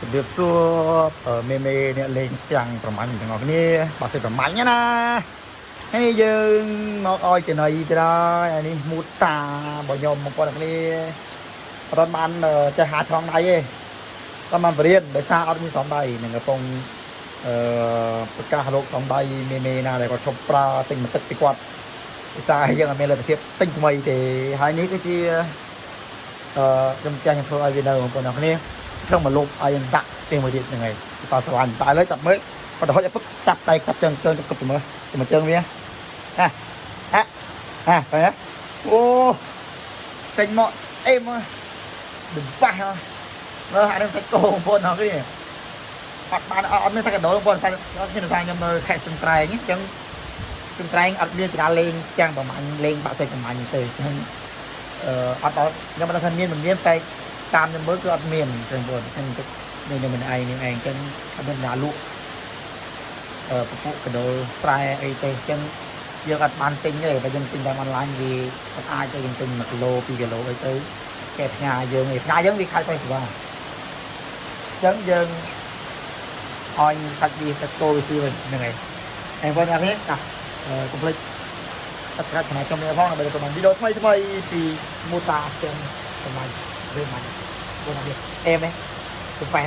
ជំរាបសួរអឺមេមេអ្នកលេងស្ទាំងប្រមាញ់ទាំងអស់គ្នាបាទសេប្រមាញ់ណាហើយយើងមកឲ្យចំណីទៅហើយអានេះមូតារបស់ខ្ញុំបងប្អូនទាំងគ្នាអត់ទាន់បានចេះហាឆ្លងដៃទេអត់បានបរៀនដោយសារអត់មានសំដៃនឹងកំពុងអឺប្រកាសលោកសំដៃមេមេណាដែលគាត់ឈប់ប្រើទិញមកទឹកពីគាត់ដោយសារយើងអត់មានលទ្ធភាពទិញថ្មីទេហើយនេះគឺជាអឺខ្ញុំចាស់ខ្ញុំធ្វើឲ្យវានៅបងប្អូនទាំងគ្នា ក្នុងមួយលុបឲ្យយើងដាក់ទេមួយទៀតហ្នឹងហើយភាសាស្រឡាញ់តែឥឡូវចាប់មើលគាត់ទៅហុចឲ្យពឹកចាប់ដៃកាប់ជើងជើងគប់ទៅមើលទៅមកជើងវាហាហាហាឃើញទេអូចេញមកអេមកដបាស់មើលអានេះសាច់គោបងប្អូនអរគ្នាអត់បានអត់មានសាច់កណ្ដូលបងប្អូនសាច់អត់មានសាច់ខ្ញុំនៅខេត្តស្ទឹងត្រែងអញ្ចឹងស្ទឹងត្រែងអត់មានកណ្ដាលលេងស្ទាំងប្រមាញ់លេងបាក់សាច់ប្រមាញ់ទេអញ្ចឹងអឺអត់ដល់ខ្ញុំមិនដឹងថាមានមិនមានតែតាមខ្ញុំមើលគឺអត់មានបងប្អូនខ្ញុំទឹកនៅខ្ញុំមិនឯងនេះឯងអញ្ចឹងអត់មានអ្នកលក់អឺពពួកកណ្ដូលស្រែអីទេអញ្ចឹងយើងអត់បានទិញទេបើយើងទិញតាមអនឡាញវាអត់អាចទៅយើងទិញ1គីឡូ2គីឡូអីទៅគេផ្ញើយើងឯងផ្ញើយើងវាខៅទៅស្វាអញ្ចឹងយើងឲ្យសាច់វាសាច់គោវាស៊ីវិញហ្នឹងហើយហើយបងប្អូនអរគុណកុំភ្លេច subscribe ឆានែលខ្ញុំនេះផងដើម្បីទទួលបានវីដេអូថ្មីថ្មីពីមូតាស្ទាំងប្រមាញ់រឿងម៉ាញ់បងប្អូនអេមទេទៅប៉ែ